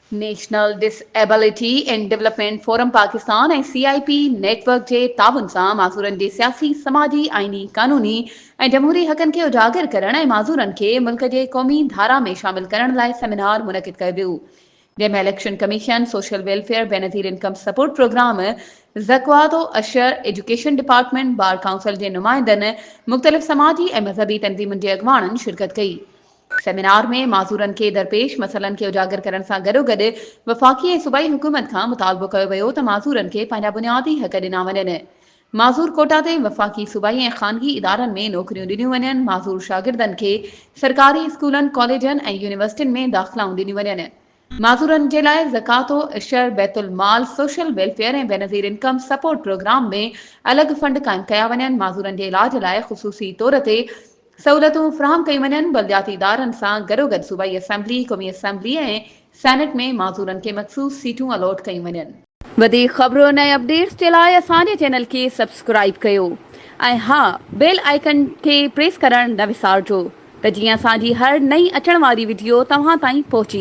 National disability and development forum Pakistan ۽ C I P network جي تعاون سان معذورن جي سياسي، سماجي، آئيني، قانوني ۽ جمهوري حقن کي اجاگر ڪرڻ ۽ معذورن کي ملڪ جي قومي ڌارا ۾ شامل ڪرڻ لاء سيمينار منعقد ڪيو ويو جنهن ۾ election commission, social welfare, Benazir income support programme, زڪوات و عشر، ايجوڪيشن ڊپارٽمينٽ، بار ڪائونسل جي نمائندن، مختلف سماجي ۽ مذهبي تنظيمن جي اڳواڻن شرڪت ڪئي. سيمينار ۾ معذورن کي درپيش مسئلن کي اجاگر ڪرڻ سان گڏوگڏ وفاقي ۽ صوبائي حڪومت کان مطالبو ڪيو ويو ته معذورن کي پنهنجا بنيادي حق ڏنا وڃن، معذور ڪوٽا تي وفاقي، صوبائي ۽ خانگي ادارن ۾ نوڪريون ڏنيون وڃن، معذور شاگردن کي سرڪاري اسڪولن، ڪاليجن ۽ يونيورسٽين ۾ داخلائون ڏنيون وڃن، معذورن جي لاء زڪوات و عشر، بيت المال، social welfare ۽ Benazir income support programme ۾ الڳ فنڊ قائم ڪيا وڃن، معذورن جي علاج لاء خصوصي طور تي سهولتون فراهم ڪيون وڃن، بلدياتي ادارن سان گڏوگڏ صوبائي اسيمبلي، قومي اسيمبلي ۽ سينيٽ ۾ معذورن کي مخصوص سيٽون الاٽ ڪيون وڃن. وڌيڪ خبرن ۽ اپڊيٽس جي لاء اسان جي چينل کي سبسڪرائيب ڪيو ۽ ها بيل آئيڪن کي پريس ڪرڻ نه وسارجو ته جيئن اسان جي هر نئين اچڻ واري وڊيو توهان تائين پهچي.